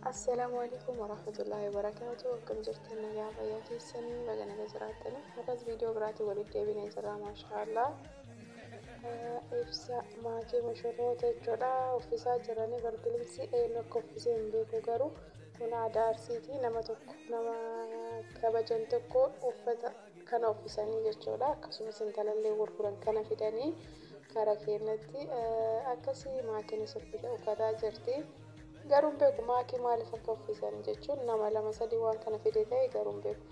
Assalaamu alaikum warahmatullahi wabarakatuh. Akkam jirtan nagaa fayyaa keessanii baga naga jiraattanii. Har'as viidiyoo biraatiin walitti deebinee jirra maashaallah. Ibsa maakii mushurroota jechuudha. Uffisaa jiranii barbilimsi eenyu akka uffisee hin beeku garuu kun aadaa Arsiiti. Nama tokko nama kabajan tokko uffata kana uffisanii jechuudha. Akkasumas intalallee gurguran kana fidanii kara keenyatti akkasii maakiinis uffataa jirti. Garuu hin beeku maakii maaliif akka uffisan jechuun nama lama sadii waan kana fide ta'e garuu hin beeku.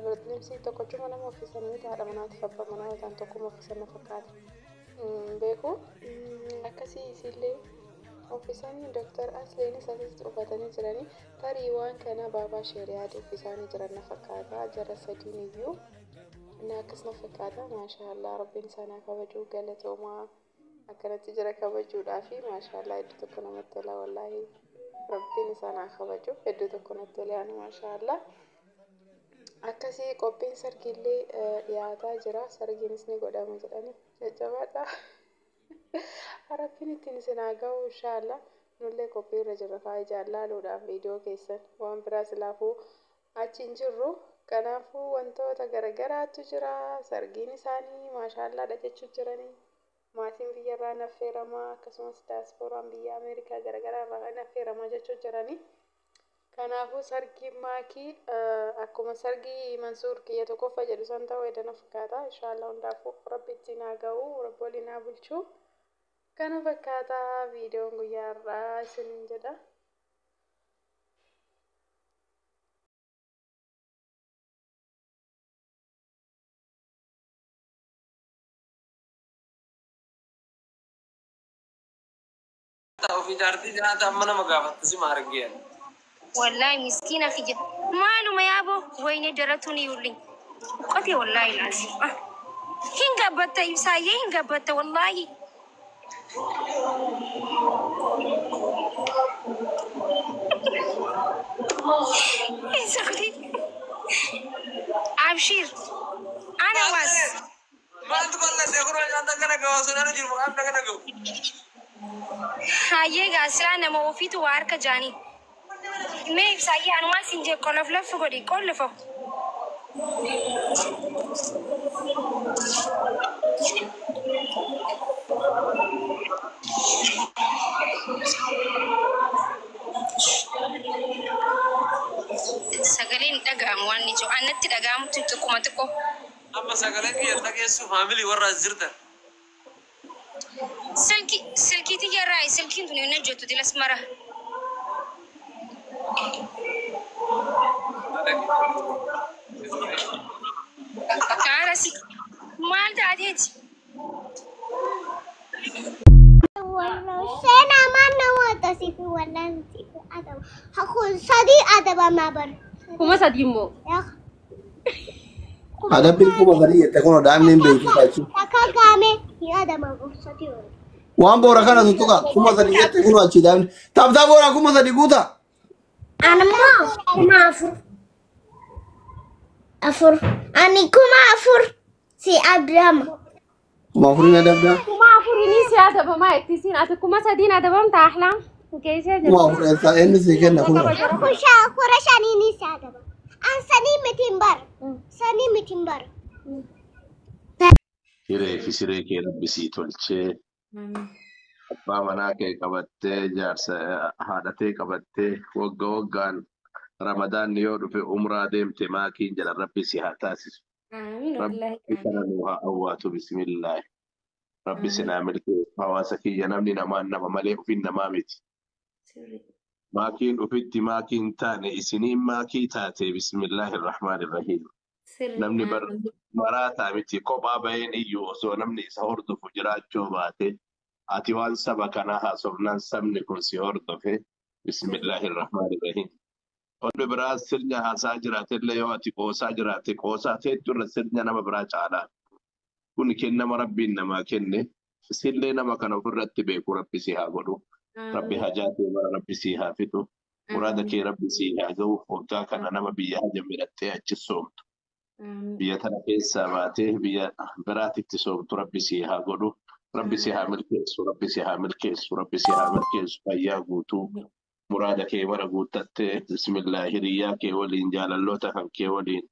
Birdlimsii tokkochuma nama uffisan miti haadha manaatiif abbaa manaa yoo ta'an tokkuma uffisan na fakkaata. Hin beeku. Akkasii isiillee uffisanii Dr. Asliinis asitti uffatanii jiranii tarii waan kana baabaa sheeriyaati uffisaanii jiran na fakkaata jara sadiin iyyuu. Na akkas na fakkaata maashaallah rabbiin isaan haa kabaju galatoomaa. Akkanatti jara kabajuudhaafi maashaallah hedduu tokko namatti tola wallaahi rabbiin isaan haa kabaju hedduu tokko natti tole ani maashaallah. Akkasii qophiin sargiillee dhiyaataa jira sargiinis ni godhama jedhani jajjabaadha. Rabbiin ittiin isin haa ga'u inshaallah nullee qophii irra jirra kaa ijaan laaluudhaaf viidiyoo keessan waan biraa silaafuu achi hin jirru. Kanaafuu wantoota garagaraatu jira sargiin isaanii maashaallaadha jechuu jiranii. Maatiin biyyarraa hin affeeramaa akkasumas daaspooraan biyya Ameerikaa garagaraa irraa hin affeeramaa jechuu jiranii. Kanaafuu sargiin maakii akkuma sargii Mansuur kiyya tokkoffaa jedhu san ta'uu edana fakkaata. Inshaallah hundaafuu rabbi ittiin haa ga'u rabbi waliin haa bulchu. Kana fakkaata viidiyoon guyyaa har'aa isiniin jedha. Ofii jaartii nyaata amma nama gaafatte si maargee. Wallahi miskiina kiyya. Maaluma yaaboo wayne daratuun iyyuulli. Qote wallahi laazim. Hin gabbatta ibsaayyee hin gabbatta wallahi. Hin sokni. Abshiir. Ana waas. Maaltu bal'ate kunoo nyaata kana gahu osoo nanu jiru maqaan kana gahu. Hayyee gaasiraa nama ofiitu waa harka jaanii. Mee ibsaayyee anumaan siin jee qolof laffi godhi qollofo. Sagaleen dhaga'amu waan ni jiru. Annatti dhaga'amutti xiqquma xiqqoo. Amma sagalee kiyya dhageessu faamilii warra as jirtan. Silkii silkii tiyyarraa silkiin tun hin hojjettu dilas mara. Kaara si maal taateeti? Seenaa maal namoota siif wallaan siif adaba. Hakun sadii adabamaa bar. 3000 immoo. Adabbiin 3000 jette kun daa'imni hin beeku jechuudha. Takka gaame hin adabamu sadii. Waan boora kana tuttuqa 3000 jette kun achi daa'imni. Taphtaa boora 3000 guuta. Animmoo 4000. Afur. Ani 4000 si adama. 4000 adabdaa. 4000 si adabamaa ittisiin ati 3000 adabamta ahlaam. Geessee Kuma jirti. afur eessaa eenyu si kenna kun. Kura shanii si adaba. An sanii miti hin bara. Sanii miti hin bara. Hiree fi siree kee rabbi sii tolchee abbaa manaa kee qabattee jaarsa haadhatee qabattee wagga waggaan ramadaanni yoo dhufe umraa deemte maakiin jedhan rabbi si haa taasisu. Amiin Rabbi wallahi. kana nuu haa awwaatu bismillaahi. Rabbi sinaa milkeessu hawaasa kiyya namni namaan nama malee ofiin namaa miti. Maakiin ofitti maakii hin taane isiniin maakii taate bismillaahi rahmaani rahiim. Namni maraataa miti kophaa baheen iyyuu osoo namni isa hordofu jiraachuu baate ati waan saba kanaa haasofnaan sabni kun si hordofe bismillaahi rahmaani rahiim. Oduu biraa sirna haasaa jiraatellee yoo ati qoosaa jiraate qoosaa teettu irra sirna nama biraa caalaa. Kun kennama rabbiin namaa kenne sillee nama kana ofirratti beeku rabbi si haa godhu. Rabbi hajaa kee mara rabbi si haa fixu. Muraada kee rabbi si haa ga'u. Waggaa kana nama biyya haja midhattee achi soomtu. Biyya tana keessaa baatee biyya biraatitti soomtu rabbi si haa godhu. Rabbi si haa milkeessu. Rabbi si haa milkeessu. Rabbi si haa milkeessu. Fayyaa guutuu. Muraada kee mara guuttattee, bismillah, hiriyyaa kee waliin, jaalalloota kan kee waliin,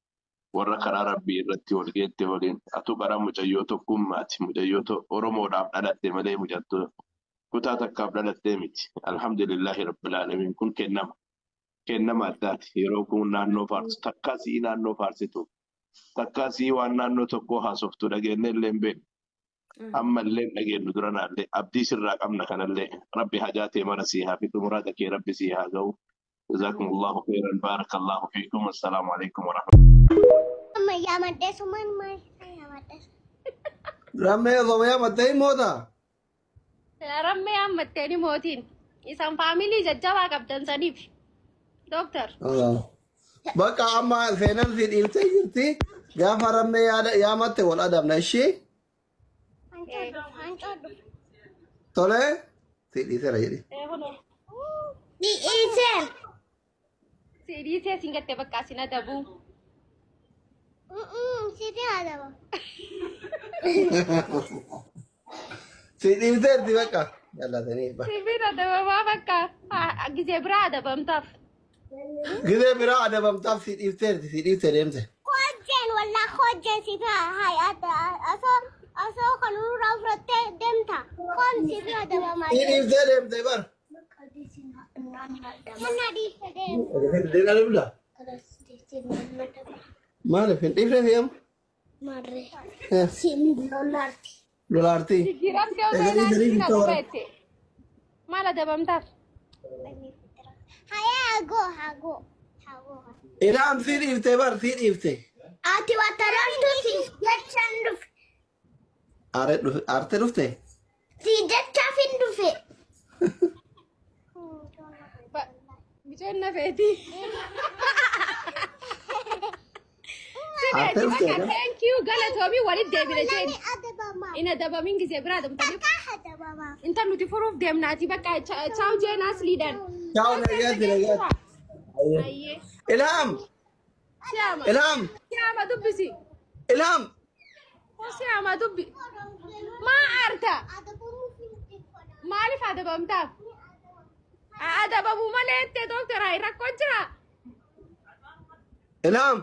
warra karaa rabbii irratti wal geette waliin. Atu karaa mucayyoo tokkummaati. Mucayyoo Oromoodhaaf dhalatte malee mucattuu kutaa takkaaf dhalattee miti. Alhamdulillahi rabbil aalamiin, kun kennama. Kennama addaati. Yeroo kun naannoo faarsu, takkaa sii naannoo faarsitu, takkaa sii waan naannoo tokkoo haasoftu dhageenne illee hin beeknu. Ammallee hin dhageenyu, duranaallee abdii sirraa qabna. Kanallee rabbi hajaa tee mara sii haa fixu, muraada kee rabbi sii haa ga'u. Jazakumullahu khairan, barakallahu fiikum, assalaamu alaikum warahmatullahi. Amma yaamadhee sumaan maal yaamadhee? Rammee osoo yaamattee hin moota. Rammee hammatteeni mootiin. Isaan faamilii jajjabaa qabdan saniif. Dooktar. Bakka amma seenan si dhiiftee jirti. Gaafa rammee yaamatte wal adabna ishee. Hancoo dhufu. Tole si dhiiseera jedhi. Dhiiseen. Si dhiisee siin gattee bakka asin adabuu. Sitti adaba. Si dhiifteerti bakka. Jaallatanii. Sibiin adabamaa bakka gizee biraa adabamtaaf. Gizee biraa adabamtaaf si dhiifteerti, si dhiiftee deemte. Hojjeen wallaa hojjeen sitti haa osoo kan nurraa fudhattee deemta. Kon sitti adabamaa. Si dhiiftee deemte bar. Mana dhiiste deemta. Deemaa deemta. Maaliif hin dhiifne si'am? Marree. Siin lolaarti. Lolaartii. Jijjiiramtee osoo Egaa hin dhiisanii siin bitta adaba jette. Maal adabamtaaf? Hayee hagoo hagoo hagoo. Ilaam si dhiiftee bar, si dhiifte. Ati wataraltu si jechaan dhufe. Aartee dhufte? Si jechaaf hin dhufe. Bicoon na feeti. Aartee dhufte? Bakka thank you, galatoomii, walitti deebine jeen. Adabamaa. In adabamin, gizee biraa adabamtanii. Akka adabamaa. Inta nuti furuuf deemnaati bakka, chaaw jeen asliidhaan. Chaaw, nagaatti nagaatti. Ayyee. Ilaam! Siyaama. Ilaam! Siyaama dubbisi. Ilaam! Siyaama dubbi. Maa aarta? Maaliif adabamtaaf? Adabamuu malee jettee doktara rakkoon jira. Ilaam!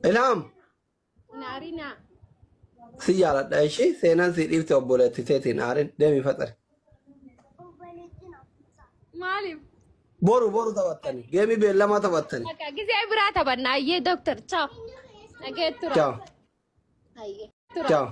Ilaam! Naarina. Si jaaladha ishee, seenaan si dhiifte obboleetti teetiin aarin deemii faxare. Maaliif? Boru boru taphattani. Geemii beellamaa taphattani. Bakka gizee biraa taphanna, ayyee dooktar, chaaw. Nagee tura. Chaaw. Ayyee. Tura. Chaaw.